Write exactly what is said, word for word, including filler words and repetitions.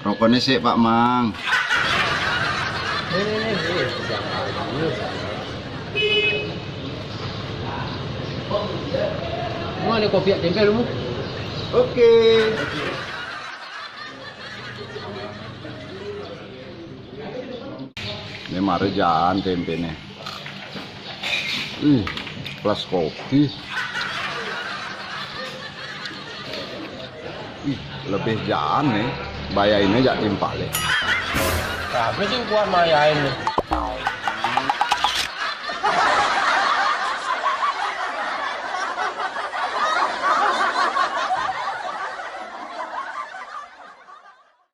Rokoknya sih, Pak Mang. Mau ada kopi tempe lu? Oke. Ini mare jaan tempe nih. Ih, plus kopi. Ih, lebih jaan nih. Bayainnya jak timpal ya. Tapi sih kuat mayain nih.